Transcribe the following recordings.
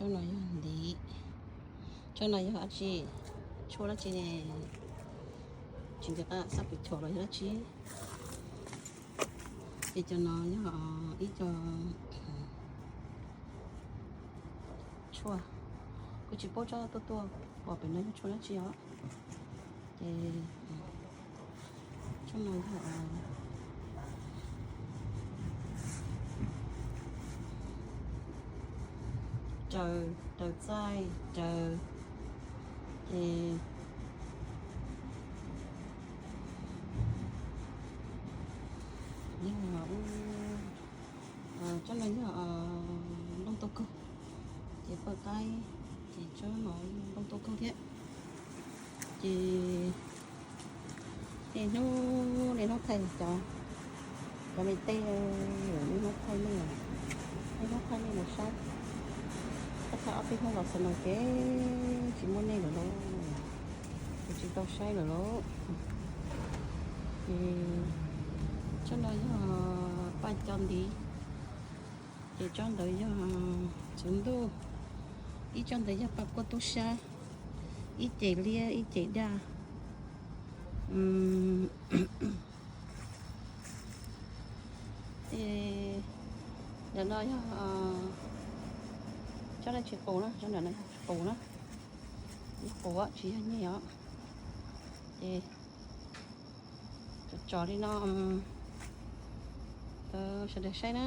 Tsob no yog ntiv, tsob no yog dab tsi, tshuaj dab tsi ne, tsis nco qab xab pem chom los yog dab tsi. Ces cov no yog ib co tshuaj, kuv tsis paub tsob tuaj tuaj pom pem no yog tshuaj dab tsi os. Ces tsob no yog raws, raws txaij raws, ces yog, tsob no yog nplooj tuaj kaug, ces pawj qaib, ces tsob no nplooj tuaj kaug thiab. Ces niaj hnub niaj hnub thaij cov, cov me teb, niaj hnub thaij nej, niaj hnub thaij nej los saib. Thaij ob peb hnub los xwb no ces tsis muaj nej lawm lauj, kuv tsis tau saib lawm lauj. Ces tsob no yog paj co ntiv, ces tsob ntawd yog txhuv ntuj, ib tsob ntawd yog paj kuaj tub sab, ib ceg liab ib ceg daj. Ces ntawm no yog tsob no tsis qus na, tsob ntawm no yog tsis qus na, yog qus tsis yog nyeg os. Ces tso li no rau sawv daws saib na.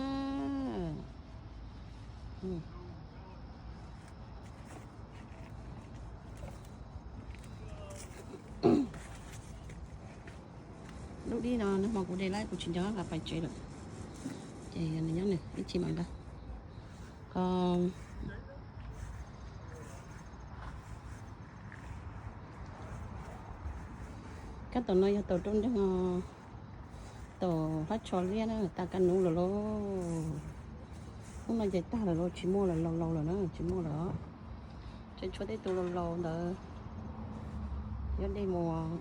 Lub dib no nag hmo kuv de lawm, kuv tsis nco qab pais tsev lawm, ces nws nyob nws ib chim mam nqa. Ho kab taum no yog taum rau nreeg, taum hlab tsho liab na, tas kaj nuv lawm lauj. Hnub no ces tag lawm lauj, tsis muaj lawm, laus laus lawm na, tsis muaj lawm. Tseem tshuav tej tus laus laus ntawd yuav de mus,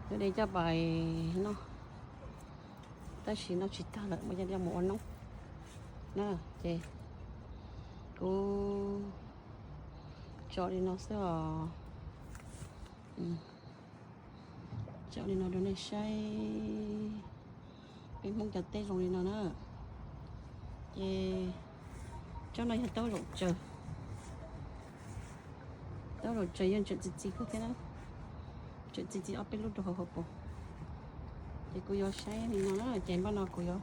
yuav de coj pais noj, tab sis noj tsis tag lawm, muaj coj mus ua noob na. Ces kuv tso li no xwb os. Tso li no rau nej saib, peb Hmoob cov teb zoo li no na. Ces tsob no yog taub zaum tsaws, taub zaum tsaws yeej tseem txi txiv kawg thiab na, tseem txi txiv ob peb lub rau hauv hauv paus. Ces kuv yuav saib li no na, ces npaj no kuv yuav